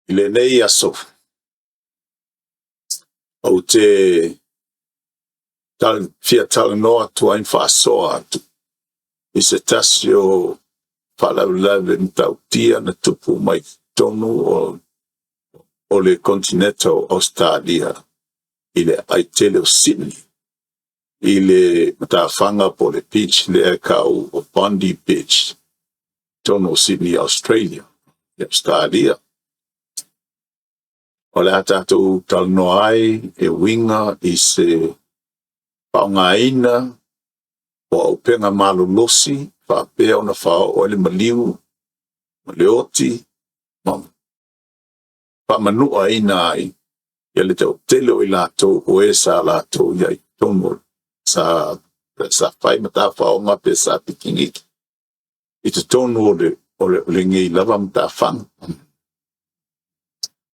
I lenei aso, ou te fia talanoa atu ai ma faasoa atu i se tasi o faalavelave matautia na tupu mai totonu o le konetineta o Ausetalia i le aai tele o Sydney, i le matafaga po o le beach lea e tau o Bondi Beach, totonu o Sydney, Australia, i Ausetalia. O le a tatou talanoa ai e uiga i se faaaogaina o auupega malolosi faapea ona faaoo ai le maliu ma le oti ma faamanuaina ai ia le toatele o i latou o e sa latou i ai i totonu sa sa fai matafaoga pe sa pikiniki i totonu o le o le lenei lava matafaga.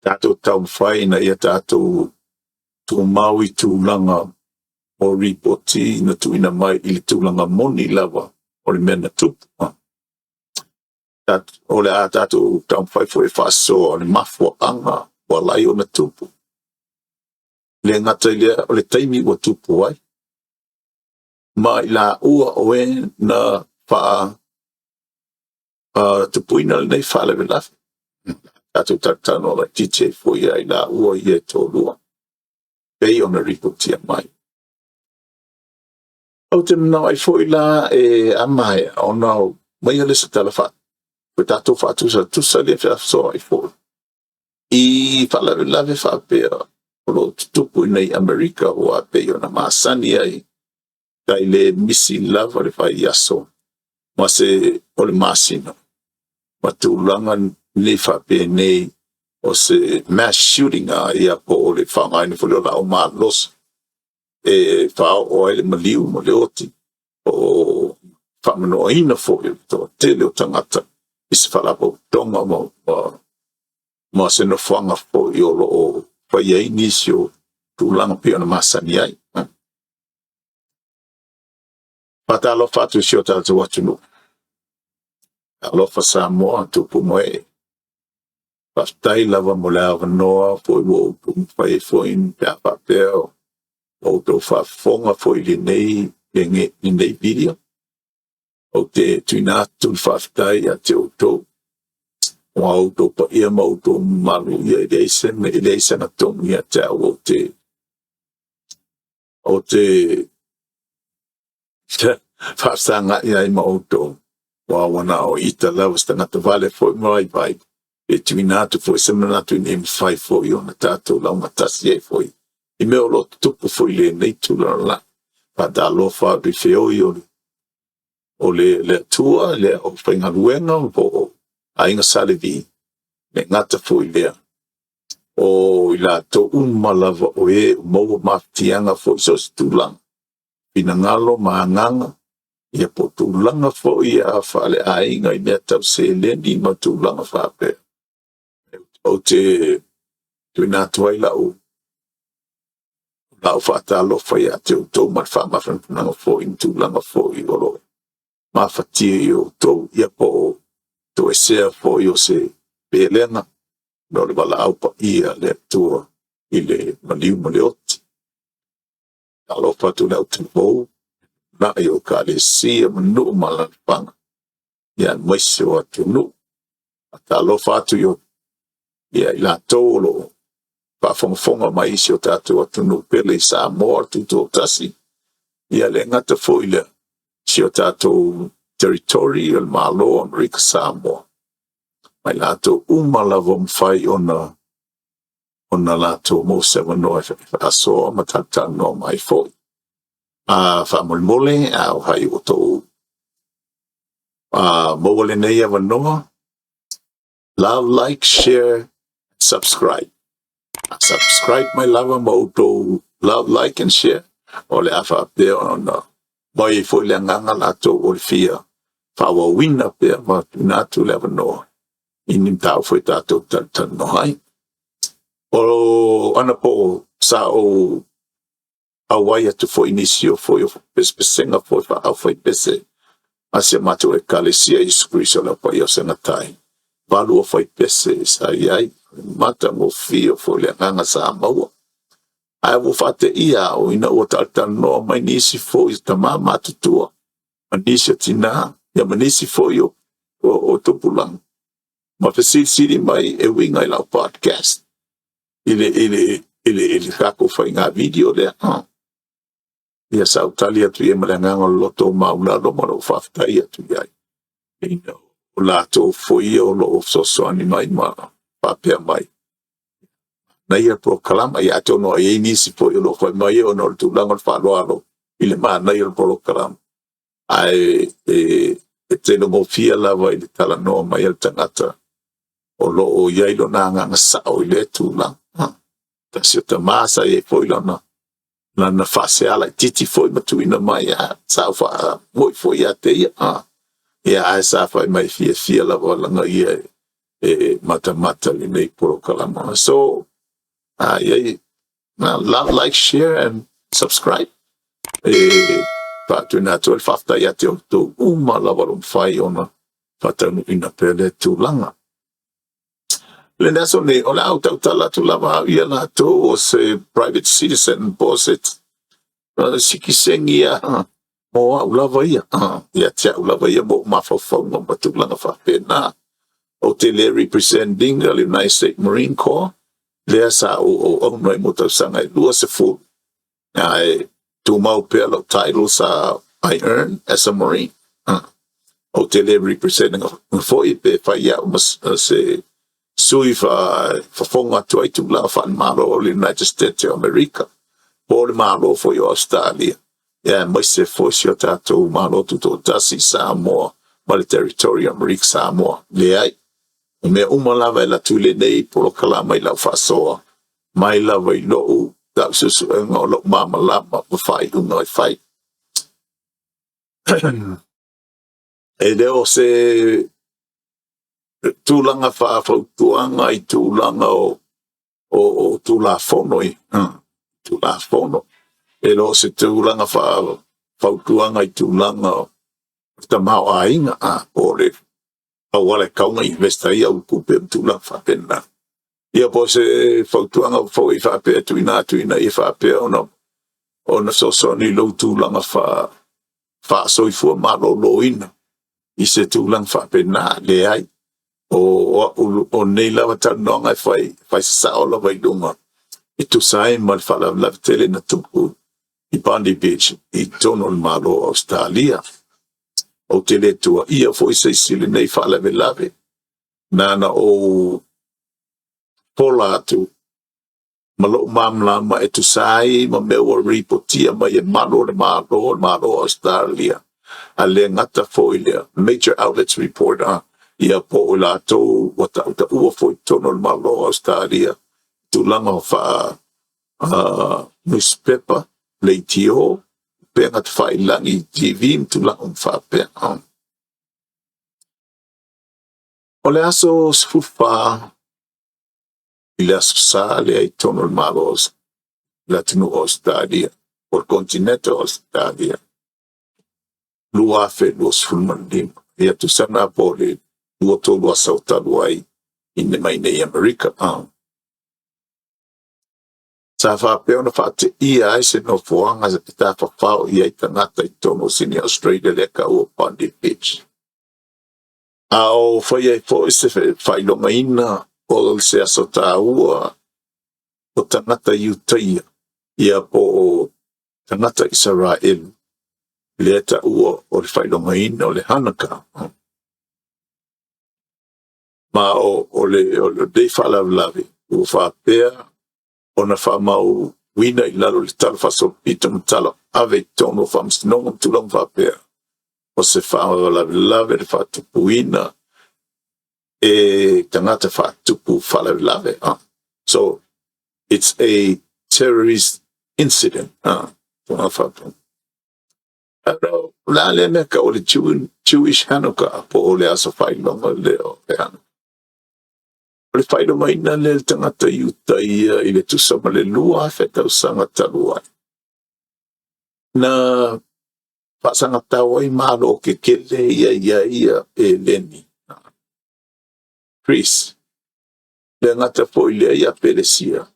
Tatou taumafai ina ia tatou tumau i tulaga o ripoti na tuuina mai i le tulaga moni lava o le mea na tupu. O le a tatou taumafai foi e faasoa o le mafuaaga ua ala ai ona tupu. E le gata i lea, o le taimi ua tupu ai, ma i laua o e na faa tupuina lenei faalavelave. Tatou talatalanoa laitiiti ai foi ia i laua ia e toalua, pei ona ripotia mai. Ou te manao ai foi la e a maea ona aumaia lea o se tala o tatou faatusatusa lea e feasoaai foi i faalavelave faapea o lo o tutupu i nei Amerika, ua pei ona masani ai tai le misi lava le vaiaso ma se o le masina ma tulaga nei faapenei o se mass shooting a ia po o le faaaogaina foi lea o laau malosi e faaoo ai le maliu ma le oti o faamanoaina foi o le toatele o tagata i se faalapotopotoga ma se nofoaga foi o lo o faia ai nisi o tulaga pei ona masani ai. Faatalofa atu i si o tatou atunuu. Alofa Samoa, tupu ma ee. Faafetai lava mo le avanoa foi ua outou mafai ai foi pe a faapea o outou faafofoga foi i lenei video. Ou te tuuina atu le faafetai ia te outou, ua outou paia ma outou mamalu ia e leai se e leai se agatonu ia te au ou te faafesagai ai ma outou, aua ua na o ita lava se tagata vale foi ma vaivai e tuuina atu foi se manatu ina ia mafai foi ona tatou laugatasi ai foi i mea o lo o tutupu foi i lenei tulaga la. Faatalofa atu i feoi o le Atua, le aufaigaluega po o Aiga Sa Levi, le gata foi i lea, o i latou uma lava o e ua maua mafatiaga foi i so o se tulaga, finagalo ma agaga, ia po o tulaga foi ia faaleaiga i mea tau seleni ma tulaga faapea. Ou te tuuina atu ai lau faatalofa ia te outou ma le faamafanafanaga foi i tulaga foi o lo o mafatia i outou, ia po o toesea foi o se pelega no le valaau paia a le Atua i le maliu ma le oti. Talofa atu i le autalavou, lumanai o Ekalesia ma nuu ma alaalafaga, ia aemaise o atunuu. Faatalofa atu i ia i latou o lo o faafogafoga mai i si o tatou atunuu pele i Samoa Tutoatasi, ia le gata foi i lea, si o tatou territory o le Malo o Amerika Samoa, ma i latou uma lava ua mafai ona latou maua se avanoa e faasoa ma talatalanoa mai foi. A faamolemole, a o hai ua outou maua lenei avanoa, love, like, share, subscribe. Subscribe mai lava ma outou love, like and share, o le a faapea ona mai ai foi le agaga latou o le fia faaauauina pea ma tuuina atu le avanoa i ni mataupu foi tatou talatalanoa ai. O anapo sa ou auai atu foi i nisi o foi o pesepesega foi faaaufaipese a si a matou Ekalesia Iesu Keriso o le Au Paia o Segatai, valu o faipese sa i ai, matagofie foi le agaga sa maua. Ae ua faateia au ina ua talatalanoa mai nisi foi o tama matutua ma nisi o tina, ia ma nisi foi o tupulaga, ma fesilisili mai e uiga i lau podcast i le tatou faiga video lea. Ia sa ou tali atu i ai ma le agaga o le loto maulalo ma lou faafetai atu i ai. Ina o latou foi ia o loo fesoasoani mai ma faapea mai manaia le polokalama. Ia atonu e i ai nisi foi o loo fai mai ona o le tulaga o le faaaloalo i le manaia o le polokalama, ae e telogofie lava i le talanoa mai a le tagata o loo i ai lona agaga sao i lea tulaga. Tasi o tama sa i ai foi lana faasea laitiiti foi ma tuuina mai, a sa ou faamoi foi ia te ia. Ia ae sa fai mai fiafia lava laga ia e matamata lenei polokalama. So yeah, love, like, share and subscribe. E faatuina atu ai le faafetai ia te outou uma lava o lo mafai ona faataunuuina pea lea tulaga. Le aso nei, o le a ou tautala atu lava au ia latou o se private citizen po o se sitiseni ia mo au lava ia, ia te au lava ia mo mafaufauga ma tulaga faapena. Ou te le represent ina le United States Marine Corps lea sa ou auauna ai mo tausaga e 20, ae tumau pea lau title sa I earn as a Marine. Ou te le represent ina foi pe fai au ma se sui fafofoga atu ai tulaga faalemalo o le United States o America po o le Malo foi o Australia, ia aemaise foi si o tatou Malo Tutoatasi Samoa ma le Territory o Amerika Samoa. Leai, o mea uma lava e alu atu i lenei polokalama i lau faasoa mai lava i lou lau suesuega o lou malamalama ma faaiuga e fai. E le o se tulaga faafautuaga i tulaga o Tulafono i Tulafono. E le o se tulaga faafautuaga i tulaga o tamaoaiga po o le auala e tatau ona invest ai au tupe ma tulaga faapena. Ia po o se fautuaga foi faapea tuuina atu ina ia faapea ona fesoasoani i lou tulaga faasoifua maloloina i se tulaga faapena. Leai, o nei lava talanoaga e fai, fai sasao lava i luga e tusa ai ma le faalavelave tele na tupu i Bondi Beach i totonu o le Malo o Ausetalia. Ou te le tuuaia foi se isi i lenei faalavelave, na ona ou pola atu ma lou malamalama e tusa ai ma mea ua ripotia mai e malu o le Malo o Australia, a le gata foi lea, major outlets report ia po o latou ua tautaua foi i totonu o le Malo o Australia, tulaga o faa newspaper, leitio, upega tafailagi, TV ma tulaga uma faapea. O le aso 14 i le aso Sa lea i totonu o le Malo le atunuu o Australia, o le kontinete o Australia, 2025. Ia tusa na po o le 23 aso talu ai i ne mai nei Amerika. Sa faapea ona faateia ai se nofoaga e tafafao i ai tagata i totonu o Sydney, Australia, lea taua o Bondi Beach. A o fai ai foi se faailogaina o se aso taua o tagata Iutaia, ia po o tagata Isaraelu, lea taua o le faailogaina o le Hanukkah. Ma o lenei faalavelave ua faapea ona faamauina i lalo o le tala faasolopito ma tala ave i totonu o faamasinoga ma tulaga faapea o se faalavelave le faatupuina e tagata faatupu faalavelave. So it's a terrorist incident. Tulaga faapea. O le a le mea ka o le Jewish Hanukkah po o le aso faailoga lea o le Hanukkah. O le faailogaina lea i le tagata Iuta ia i le tusa ma le 2000 tausaga talu ai, na faasagatau ai Malo tetele ia i ai ia Eleni, Greece, le gata foi lea ia Pelesia,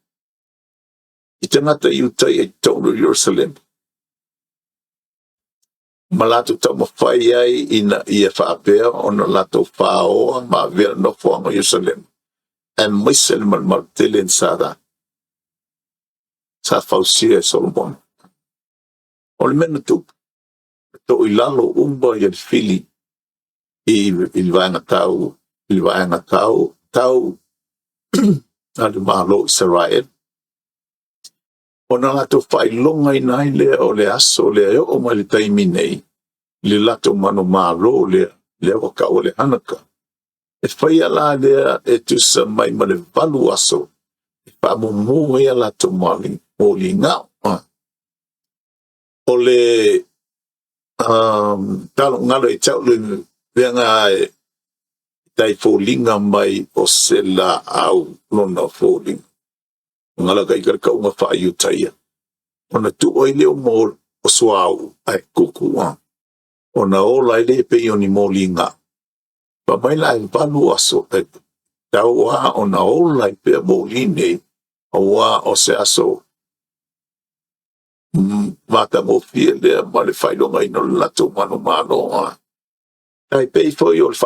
i tagata Iuta ia i totonu o Ierusalema, ma latou taumafai ai ina ia faapea ona latou faoa ma avea le nofoaga o Ierusalema, aemaise le malumalu tele na sa fausia e Solomona. O le mea na tupu, na tuu i lalo uma ia le fili i le vaega tau i le vaega tau tau a le Malo o Isaraelu, ona latou faailogaina ai lea o le aso lea e oo mai le taimi nei le latou manumalo lea, lea ua taua o le Hanukkah. E faia la lea e tusa mai ma le 8 aso e faamumu ai a latou moligao. O le talogalo i te au le mea e tai foliga mai o se laau lona foliga. Gala ka ika le kauga faaiutaia. Ona tuu ai lea o mo o suauu ae kuku ona ola ai lea e pei o ni moliga. Fai mai la e 8 aso e tatau lava ona ola ai pea moli nei, aua o se aso matagofie lea ma le faailogaina o le latou manumalo. Tai pei foi o le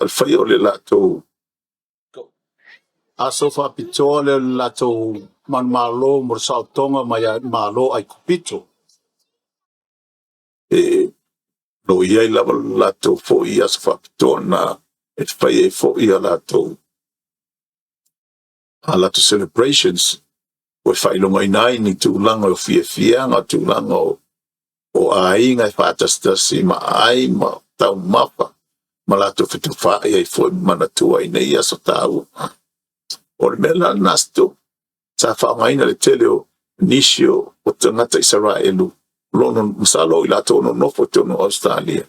faia o le latou Aso faapitoa lea o le latou manumalo mo le saolotoga mai Malo Aikupito. E lo i ai lava le latou foi aso faapitoa na e fai ai foi a latou celebrations, ua faailogaina ai ni tulaga o fiafiaga, tulaga o aiga e faatasitasi ma ai ma taumafa ma latou fetufaai ai foi ma manatua ai nei aso taua. O le mea la lena sa tupu, sa faaaogaina le tele o nisi o tagata Isaraelu, masalo o i latou o nonofo i totonu o Ausetalia,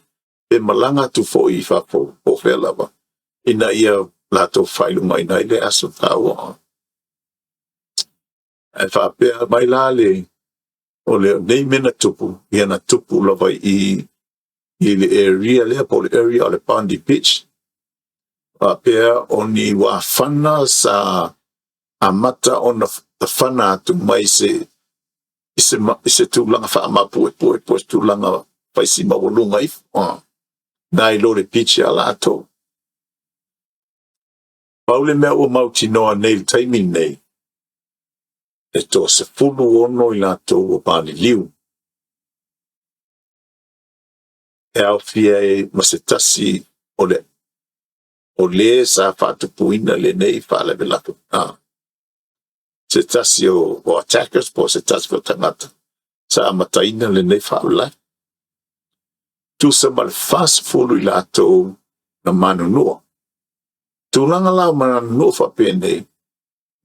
pe malaga atu foi i fafo po o fea lava, ina ia latou faailogaina ai le aso taua. Ae faapea mai la le o lenei mea na tupu, ia na tupu lava i le area lea po o le area o le Bondi Beach. Faapea o ni uafana sa amata ona tafana atu mai se i se tulaga faamapuepue po o se tulaga faisi maualuga ifo nai lo le beach ia latou. Pau le mea ua mautinoa nei i le taimi nei, e 16 i latou ua maliliu, e aofia ai ma se tasi o le o le sa faatupuina lenei faalavelave. Se tasi o attackers po o se tasi o tagata sa amataina lenei faalavelave. Tusa ma le 40 i latou na manunua. Tulaga la o manunua faapenei,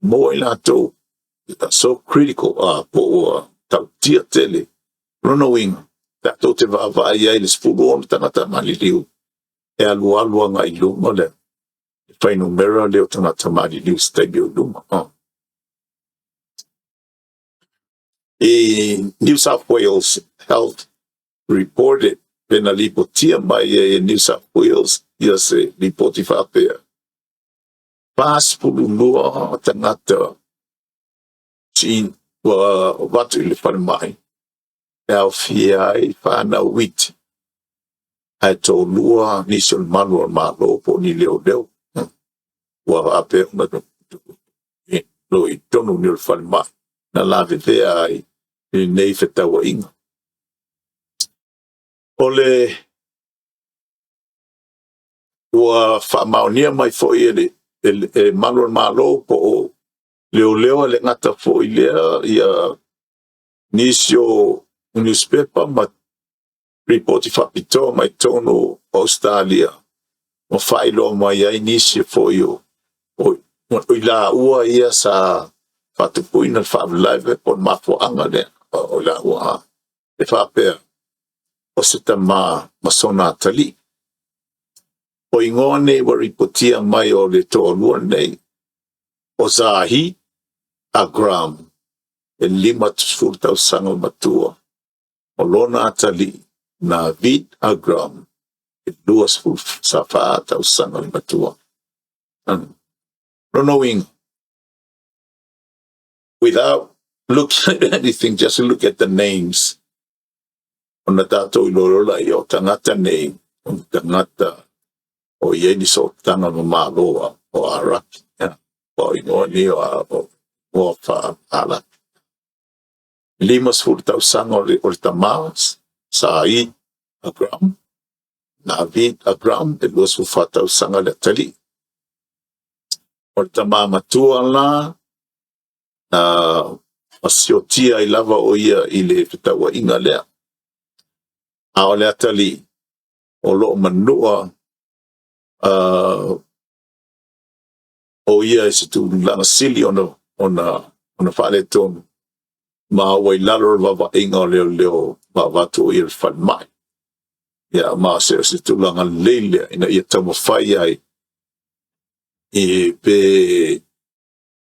maua i latou so critical po ua tautia tele. Lona uiga, tatou te vaavaai ai i le 16 tagata maliliu e alualu agai i luga le fuainumera lea o tagata maliliu i se taimi o i luma. I New South Wales Health reported, pe na lipotia mai e New South Wales ia se lipoti faapea, 42 tagata ua avatu i le falemai e aofia ai fanau iti, ae toalua nisi o le malu o le Malo po o ni leoleo ua faapea ona lo i totonu nei o le falemai na lavevea ai i lenei fetauaiga. O le ua faamaonia mai foi e le malu o le Malo po o leoleo le gata foi lea ia nisi o newspaper ma ripoti faapitoa mai totonu o Ausetalia ma faailoa mai ai nisi foi o i laua ia sa faatupuina le faalavelave po o le mafuaaga lea o i laua e faapea o se tama ma sona atalii. O igoa nei ua ripotia mai o le toalua nei, O Zahi Agram, e 50 tausaga le matua, o lona atalii, Navid Agram, e 24 tausaga le matua. Lona uiga, without looking at anything, just look at the names. Ona tatou iloa laia o tagata nei, o tagata o i ai ni sootaga ma Malo o Araki. Ia, o igoa nei o igoa faa-Arapi. 50 tausaga o le tama, Said Agram, Navid Agram, e 24 tausaga le atalii. O le tama matua la, na masiotia ai lava o ia i le fetauaiga lea. A o le atalii, o loo manua o ia i se tulaga sili ona faaletonu, ma ua i lalo o le vaavaaiga o leoleo ma avatu o ia i le falemai. Ia, ma o se tulaga lelei lea ina ia taumafai ai e pe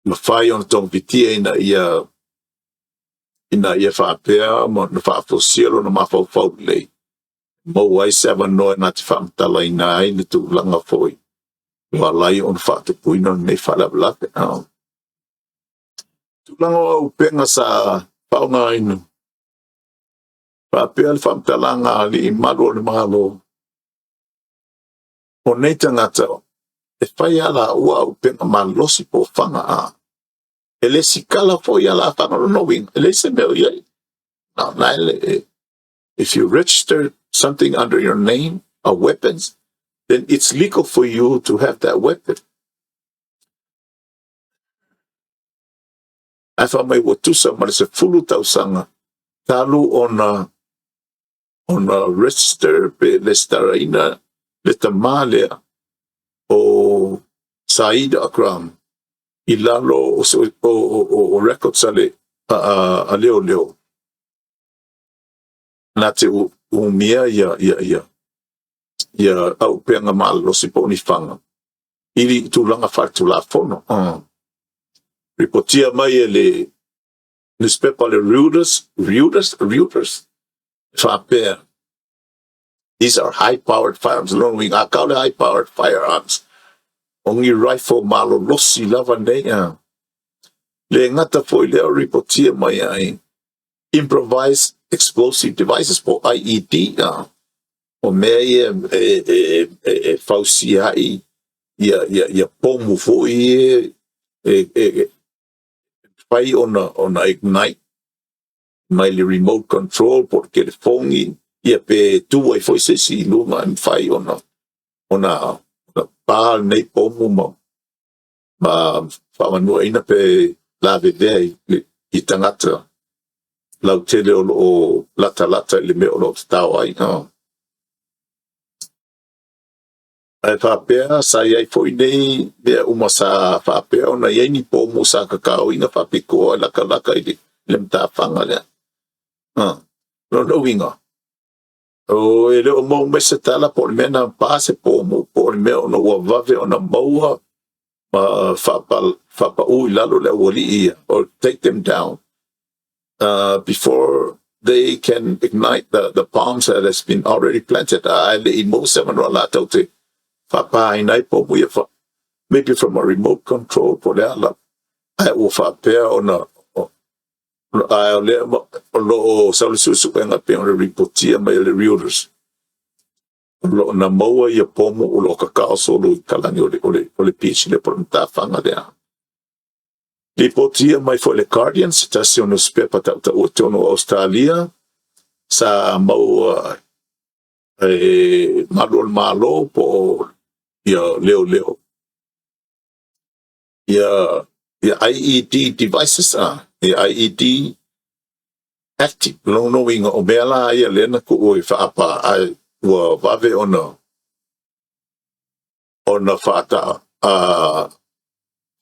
mafai ona togafitia ina ia faapea ma ona faafosia lona mafaufau lelei, maua ai se avanoa na te faamatalaina ai le tulaga foi ua ala ai ona faatupuina lenei faalavelave. Tulaga o auupega sa faaaogaina, faapea le faamatalaga a alii malu o le Malo, o nei tagata e fai a laua auupega malosi po o faga a. E le sikala foi a la faga. Lona uiga, e leai se mea o i ai. Na if you register something under your name, a weapons, then it's legal for you to have that weapon. Ae fai mai ua tusa ma le 10 tausaga talu ona register pe resitalaina le tamā lea o Said Akram i lalo o records a leoleo na te umia ia auupega malolosi po o ni faga i tulaga faaletulafono. Ripotia mai e le newspaper le Reuters faapea, these are high-powered firearms. Lona uiga, a kau le high-powered firearms, o ni rifle malolosi lava nei. Le gata foi lea, o ripotia mai ai improvised explosive devices po IED, o mea ia e fausia ai ia pomu foi e fai ona ignite mai le remote control po o telefoni ia, pe tu ai foi se isi i luga e mafai ona pa lenei pomu ma faamanuaina pe lavevea i tagata lautele o loo latalata i le mea o loo tatao ai. Ae faapea sa iai foi nei mea uma sa faapea ona iai ni pomu sa kakaoina faapitoa e lakalaka i le matafaga lea. Lona uiga, o e le o maua mai se tala po o le mea na pa se pomu po o le mea ona ua vave ona maua ma faapau i lalo le aualii ia, or take them down before they can ignite the bombs that has been already planted. Ae le i maua se avanoa latou te faapaina ai pomu ia maybe from a remote control po o le ala, ae ua faapea ona ae o lea o loo sau le suesuega pe ona ripotia mai e le Reuters o loo na maua ia pomu o loo kakao solo i kalani o le beach le po o le matafaga lea. Ripotia mai foi le Guardian, se tasi o newspaper tautaua tonu o Australia, sa maua e malu o le Malo po o ia leoleo ia IED devices, ia IED active. Lona uiga, o mea la ia lea na tuu e faapa ae ua vave ona faata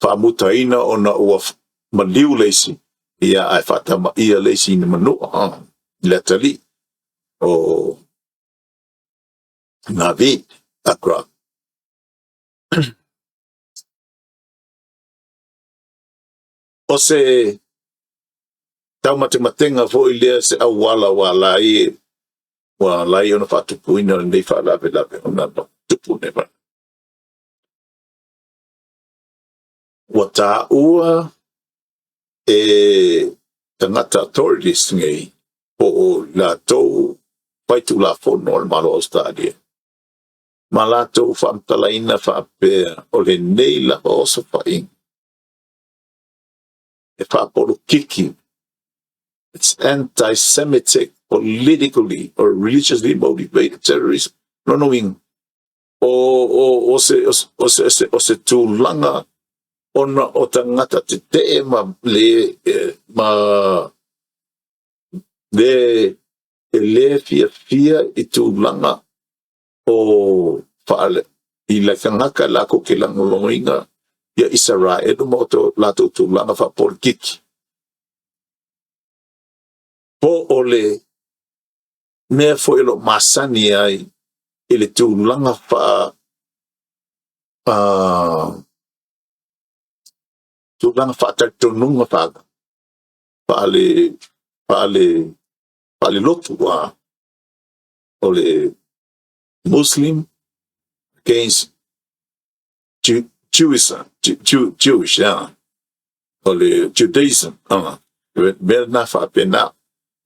faamutaina ona ua maliu le isi ia ae faatamaia le isi i manua le atalii o Navid Akram. O se taumatematega foi lea se auala ua ala ai ua ala ai ona faatupuina lenei faalavelave ona tupu nei ma. Ua taua e tagata authorities nei po o latou faitulafono o le Malo o Ausetalia ma latou faamatalaina faapea o lenei lava osofaiga e faapolokiki, it's anti-Semitic, politically or religiously motivated terrorism. Lona uiga, o, o, se, o, se, o, se, o se tulaga ona o tagata tetee ma le ma le e le fiafia i tulaga o faale i le tagata latou te lagolagoina ia Isaraelu ma o latou tulaga faapolitiki po o le mea foi o lo o masani ai i le tulaga faa tulaga faatalitonuga faale faale faale lotu o le Muslim against Jewish, Jewish, o le Judaism, mea na faapena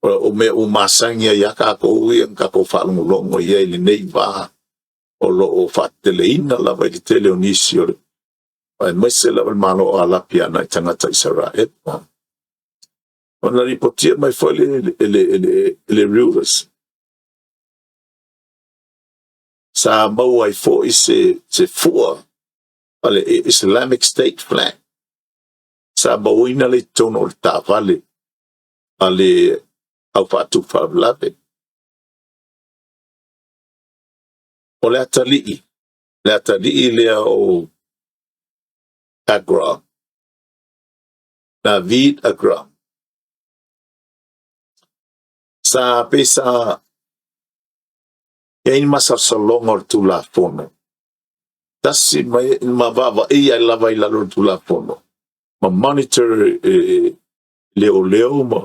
o mea ua masani ai ia tatou ia na tatou faalogologo i ai i lenei va o lo o faateteleina lava i le tele o nisi o le aemaise lava le Malo o Alapi ana i tagata Isaraelu. Ona lipotia mai foi le Reuters sa maua ai foi se fua a le Islamic State flag sa mauaina le totonu o le taavale a le au faatupu faalavelave. O le atalii lea o Agra, Naveed Agra, sa pei sa i ai ni masalosaloga o le Tulafono. Tasi mai ma vaavaai ai lava i lalo o le Tulafono ma monitor e leoleo ma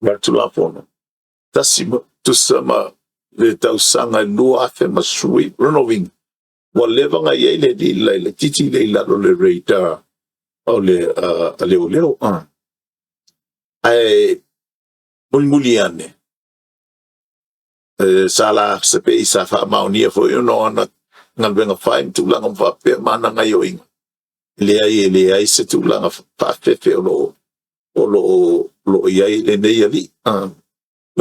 le Tulafono. Tasi tusa ma le tausaga e 2000 ma sui lona uiga ua leva ona i ai le alii laitiiti le i lalo o le radar o le leoleo. Ae mulimuli ane sa la se pei sa faamaonia foi ona o ana galuega fai ma tulaga uma faapea ma ana gaioiga. Leai, e leai se tulaga faafefe o lo o i ai lenei alii.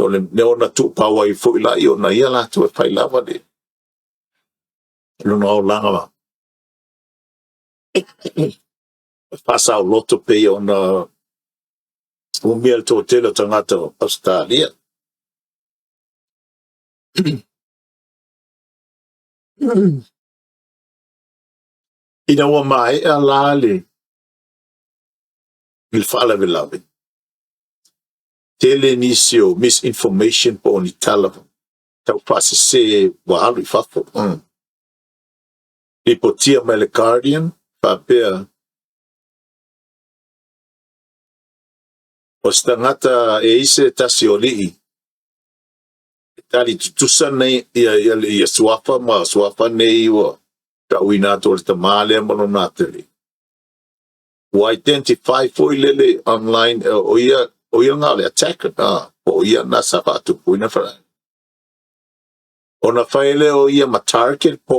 O le mea ona tuupau ai foi la ona ia latou e fai lava le lona olaga faasaoloto pei ona umia le toatele o tagata o Ausetalia. Ina ua maea la le faalavelave, tele nisi o misinformation po o ni tala tau faasese ua alu i fafo. Lipotia mai le Guardian faapea o se tagata e i se tasi o alii e tali tutusa nei ia, ia, ia suafa ma suafa nei ua tauina atu o le tamā lea ma lona atalii. Ua identify foi lele online o ia nga o le attacker po o ia na sa faatupuina fa. Ona fai lea o ia ma target po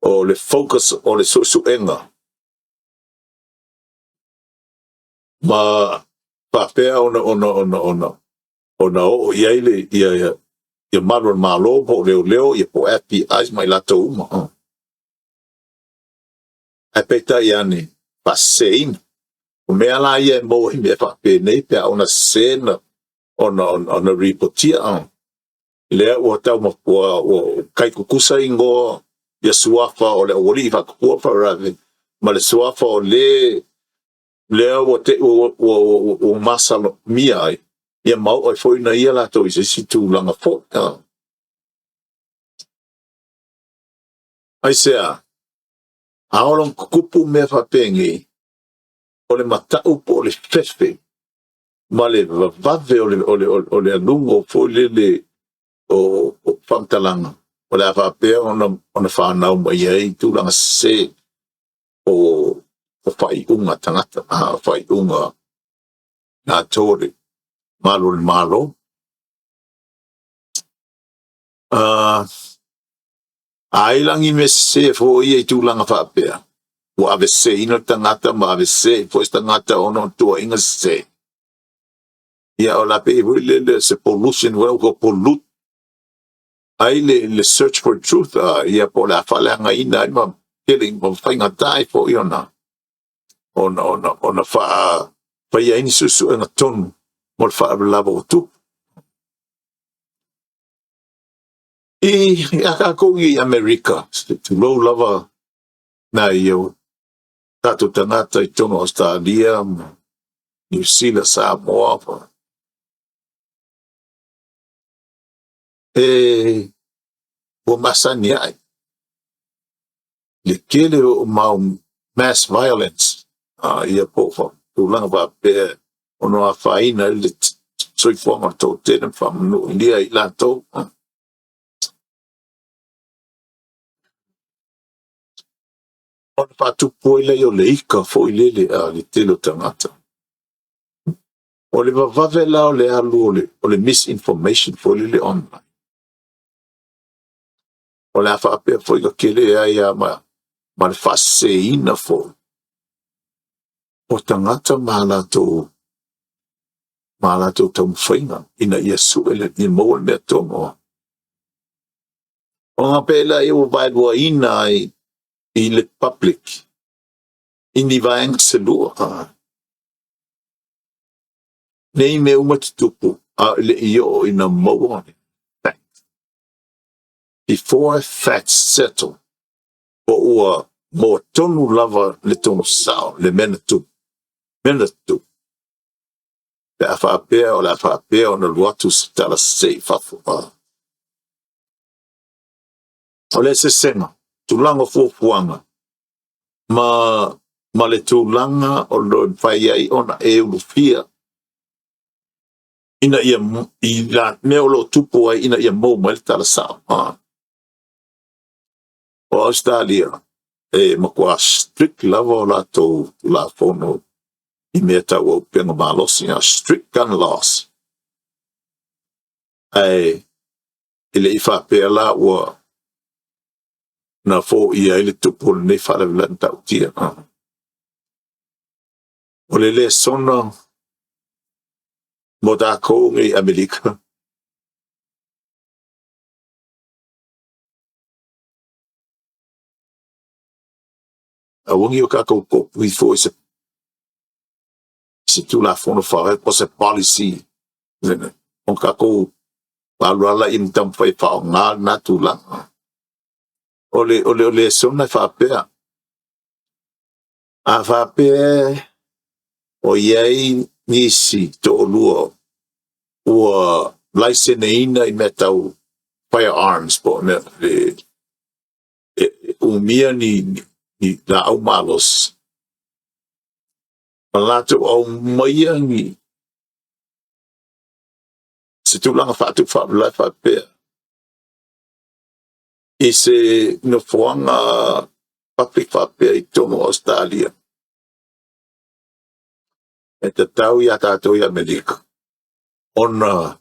o le focus o le suesuega ma faapea ona oo i ai le ia ia ia malu o le Malo po o leoleo ia po FBI ma i latou uma. Ae peitai ane faaseseina. O mea la ia e maua i mea faapenei pe a ona sese na ona ripotia. Lea ua tau ua kaikukusa igoa ia suafa o le aualii faatupua faalavelave ma le suafa o le lea ua te ua masalomia ai ia ma oo ai foi na ia latou i se isi tulaga foi. Aisea? A oo loa ina tutupu mea faapenei, O le mata'u po o le fefe ma le vavave o le aluga foi lele o faamatalaga o le a faapea ona fanau mai ai tulaga sese o faaiuga tagata, a o faaiuga latou o le malu o le Malo. Ai lagi me sese foi ia i tulaga faapea, ua aveseseina le tagata ma avesese foi se tagata ona o tuuaiga sese. Ia o la pei foi lele se pollution ua pollute ai le search for truth, ia po o le a faaleagaina ai ma tele ma faigata ai foi ona faafaia ai ni suesuega tonu mo le faalavelave ua tupu. I a tatou i Amerika, tulou lava nai o tatou tagata i totonu o Ausetalia ma Niu Sila, Samoa, e ua masani ai le tele o mau mass violence, ia po o tulaga faapea ona afaina ai le soifuaga o le toatele ma faamanuilia i latou. Ona faatupu ai lea o le ika foi lele a le tele o tagata. O le vavave la o le alu o le misinformation foi lele online. O le a faapea foi ka tele ai a ma le faaseseina foi o tagata ma latou taumafaiga ina ia sue le ia maua le mea tonu. Ona pe la ia ua vaeluaina ai i le public i ni vaega se lua. Nei mea uma tutupu a le i oo ina maua fact. Before facts settle, po ua maua tonu lava le tonu sao le mea na tupu. Mea na tupu. Pe a faapea o le a faapea ona alu atu se tala sese i fafo. O le sesega, tulaga o fuafuaga, ma le tulaga o lo mafai ai ona e ulufia ina ia i la mea o lo o tupu ai ina ia maua mai le tala sao. O Australia, e matua strict lava o latou tulafono i mea tau auupega malosi, strict gun laws. Ae e le i faapea la ua na foia ai le tupu o lenei faalavelave matautia. O le lesona mo tatou nei Amerika. Auagi o tatou toopui foi se tulafono faavae po o se policy o tatou alu ala i ma taumafai e faaaoga lena tulaga. O le lesona e faapea, a faapea o i ai nisi toalua ua laiseneina i mea tau firearms po o mea e umia ni laau malosi, ma latou aumaia ni se tulaga faatupu faalavelave faapea i se nofoaga public faapea i totonu o Australia, e tatau ia tatou i Amerika ona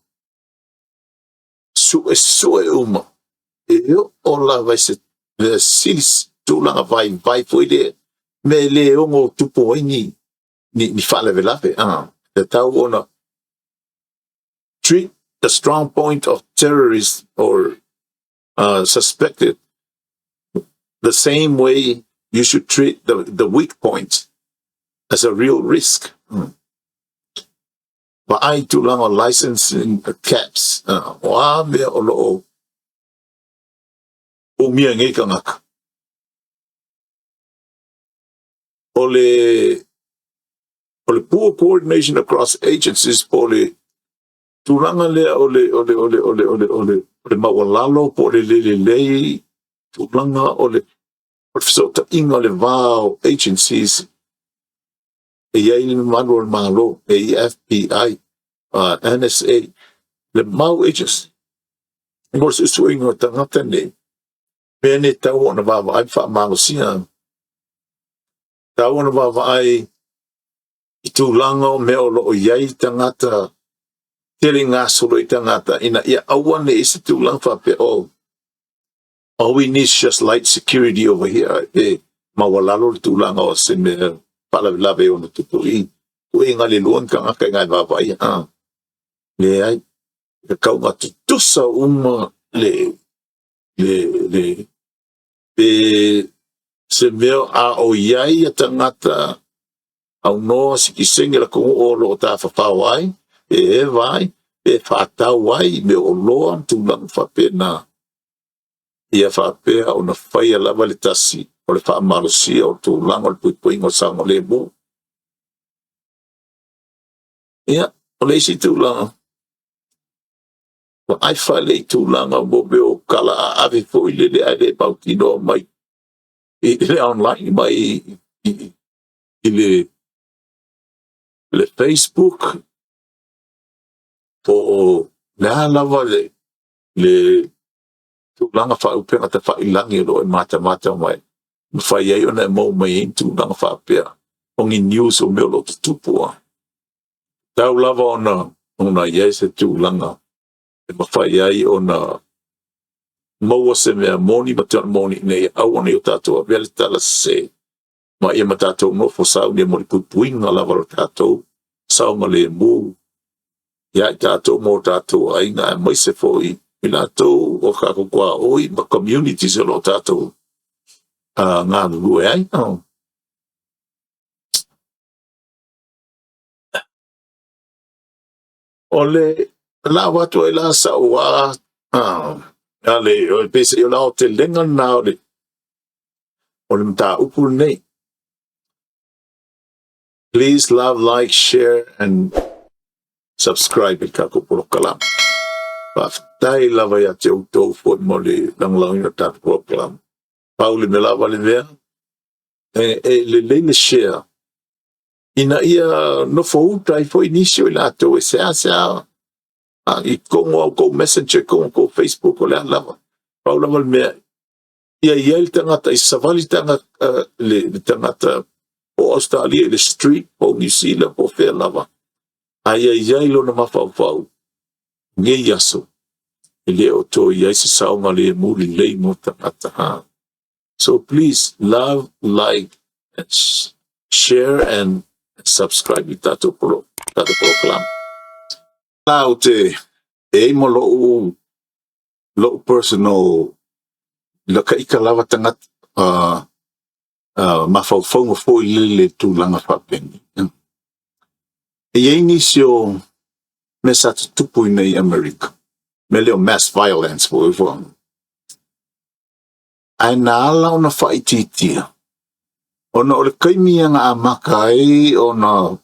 suesue uma e oo lava i se mea sili tulaga vaivai foi lea mea le ono tupu ai ni faalavelave. Tatau ona treat the strong point of terrorists or suspected the same way you should treat the weak points as a real risk. Vaai tulaga o licensing caps, o a mea o lo o umia nei tagata. O le poor coordination across agencies po o le tulaga lea o le maualalo po o le lelelei tulaga o le fesootaiga o le va o agencies. E i ai le mamalu o le Malo, e i ai FBI, NSA, le mau agency mo le suesueina o tagata nei, mea nei tau ona vaavaai ma faamalosia, tau ona vaavaai i tulaga o mea o lo o i ai tagata tele gasolo i tagata ina ia aua ne i se tulaga faapea, "Oh, all we need is just light security over here," e maualalo le tulaga o se mea faalavelave e ono tupu i tuuaiga le lua ni tagata i nai vaavaaia a leai e tatau tutusa uma le le le pe se mea a o i ai ia tagata aunoa sitiseni o le atunuu o lo o tafafao ai, pe eva ai, pe faatau ai i mea oloa ma tulaga faapena, ia faapea ona faia lava le tasi o le faamalosia o tulaga o le puipuiga o le saogalemu. Ia, o le isi tulaga, vaai fale i tulaga mo mea o tala aave foi lele ae le mautinoa mai i le online mai i le Facebook po o le a lava le tulaga faaupega tafailagi o lo o e matamata mai, mafai ai ona e maua mai ai ni tulaga faapea o ni news o mea o lo o tutupu a. Tau lava ona i ai se tulaga e mafai ai ona maua se mea moni ma te moni ina ia aua ne i o tatou avea le tala sese ma ia ma tatou nofo sauni mo le puipuiga lava o le tatou saogalemu ia i tatou ma o tatou aiga, aemaise foi i latou o tatou tuaoi ma communities o lo o tatou galulue ai. Oh. O le la avatu ai la sa'u a ale o le pese o le aotelega lena o le mataupu lenei. Please love, like, share and subscribe i le tatou polokalame. Faafetai lava ia te outou foi mo le lagolagoina o le tatou polokalame. Pau le mea lava le mea, e lelei le share ina ia nofo uta ai foi nisi o i latou e seasea i totonu au tou Messenger, totonu tou Facebook, o le a lava. Pau lava le mea, ia i ai le tagata i savali tagata, le tagata po Australia i le street, po New Zealand, po fea lava. A ia i ai lona mafaufau, nei aso, e le o toe i ai se saogalemu lelei mo tagata. Ha. So please love, like, and share and subscribe i tatou polokalame. La o te e ai ma lo'u personal la ka ika lava tagata mafaufauga foi lele tulaga faapeni. E i ai nisi o mea sa tutupu i nei Amerika, mea lea o mass violence foi foi. Ae na ala ona faaitiitia, ona o le taimi ia na amata ai ona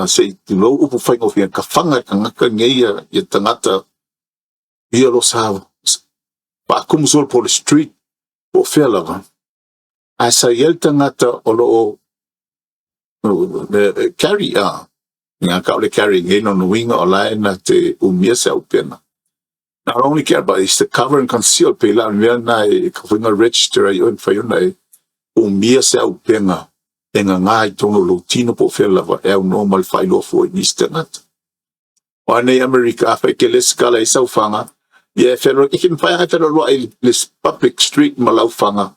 se i tulou upu faigofie kafaga e tagata nei ia tagata ia lo sa faatumu solo po le street po o fea lava. Ae sa i ai le tagata o lo o carry a nga ka o le carry ngai no nuinga o la e na te umia se aupena. Not only care, but it's the cover and conceal pe la mea na e ka whainga register ai o e mawhai ona e umia se aupenga e ngā ngā i tonu lo tino po fea lava e au no ma le whailoa fo i nisi tagata. O anei Amerika a whai ke le skala i sauwhanga, ia e whenua, i ke mwhai ai whenua i le public street ma lauwhanga,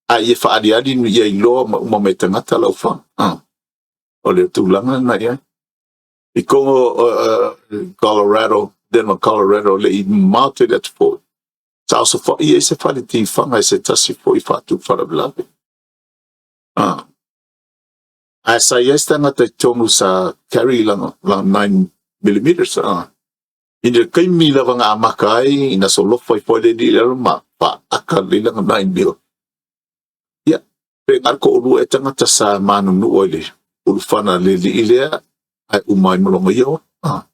a ia whaariari ia i loa ma uma mai tagata lauwhanga. O le tulaga na ia. I kongo Colorado, Denver, Colorado, le i mamao tele atu foi. Sa osofaia ai se fale tifaga e se tasi foi faatu faalavelave. Ae sa i ai se tagata i totonu sa carry lana 9 millimeters. I le taimi lava na amata ai ina solofa ifo ai le alii i lalo ma faata lelei lana 9 mil. Ia, pe na o le toalua ea tagata sa manunua i le ulufana a le alii lea ae uma ai ma lona ia ola.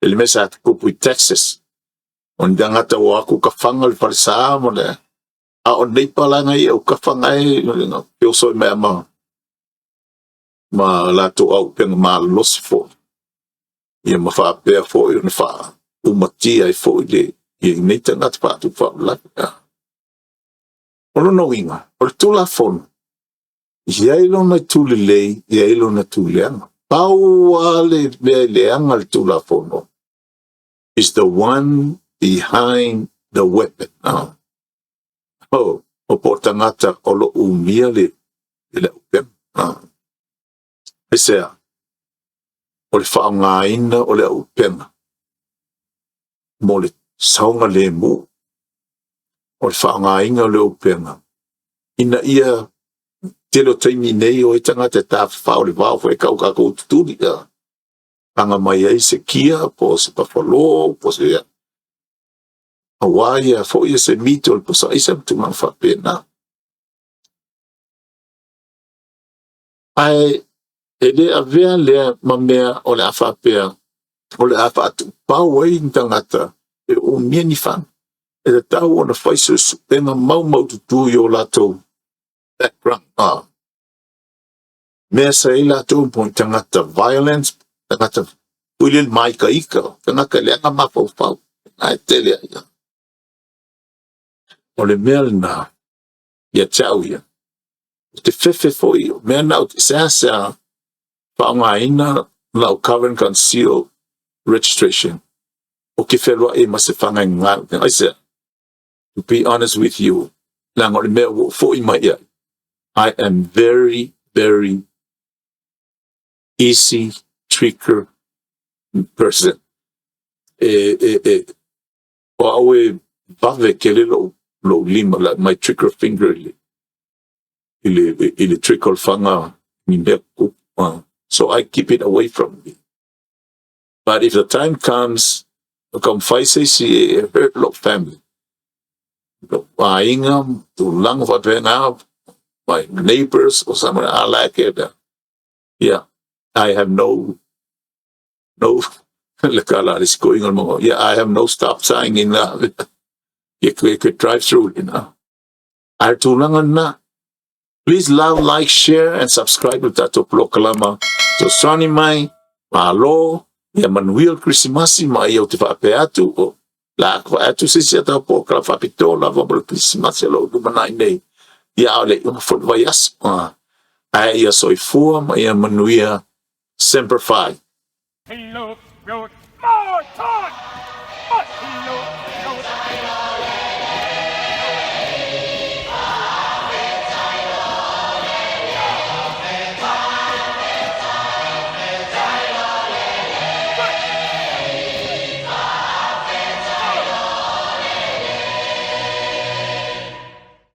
E le mea sa tutupu i Texas, o ni tagata ua o atu kafaga le falesa ma le a o neighbour la ia u kafaga e feosoi mai ama. Ma latou auupega malosi foi, ia ma faapea foi ona faaumatia ai foi le ia nei tagata faatupu faalavelave. O lona uiga, o le Tulafono, e i ai lona itu lelei, e i ai lona itu leaga. Pau lava le mea e leaga le Tulafono is the one behind the weapon. Oh, o po o tagata o lo umia le auupega. Aisea? O le faaaogaina o le auupega mo le saogalemu, o le faaaogaina o le auupega ina ia tele o taimi nei o ai tagata e tafafao i le vao foi e tau tatou tutuli ia aga mai ai se kia po o se pafalo po o se auā ia foi se meat o le posa aisa ma tulaga faapena. Ae e le avea lea ma mea o le a faapea o le a faatuupau ai ni tagata e umia ni fana. E tatau ona fai suesuega maumaututu i o latou background. Mea sa i ai latou po o tagata violence, tagata foi lele māikaika, tagata leaga mafaufau, na e tele ai. O le mea lena, ia te au ia, o te fefe foi, o mea na ou te seasea faaaogaina lau cover and conceal registration, o ke fealuai ma se fagaga. Aisea? To be honest with you, leaga o le mea ua ou foi mai ai, I am very, very easy trigger person. E, o au e vave tele lou lima, like my trigger finger i le trigger o le faga ni mea kupu. So I keep it away from me. But if the time comes, o taumafai se isi e hurt lou family, lou aiga, tulaga faapena, my neighbors or someone I like it. Yeah, I have no le kala le sikoinga o le mongo. Yeah, I have no stop sign in you could drive through. Ae tulaga lena. Please love, like, share and subscribe le tatou polokalama. Fesoasoani mai, malo, ia manuia le Kerisimasi ma ia ou te faapea atu, o la vaai atu se isi a tatou polokalama faapitoa lava mo le Kerisimasi o lo o lumanai nei. Ia a o le iuga foi le vaiaso. Ae ia soifua ma ia manuia. Semper Fi. He looked, wrote, more time!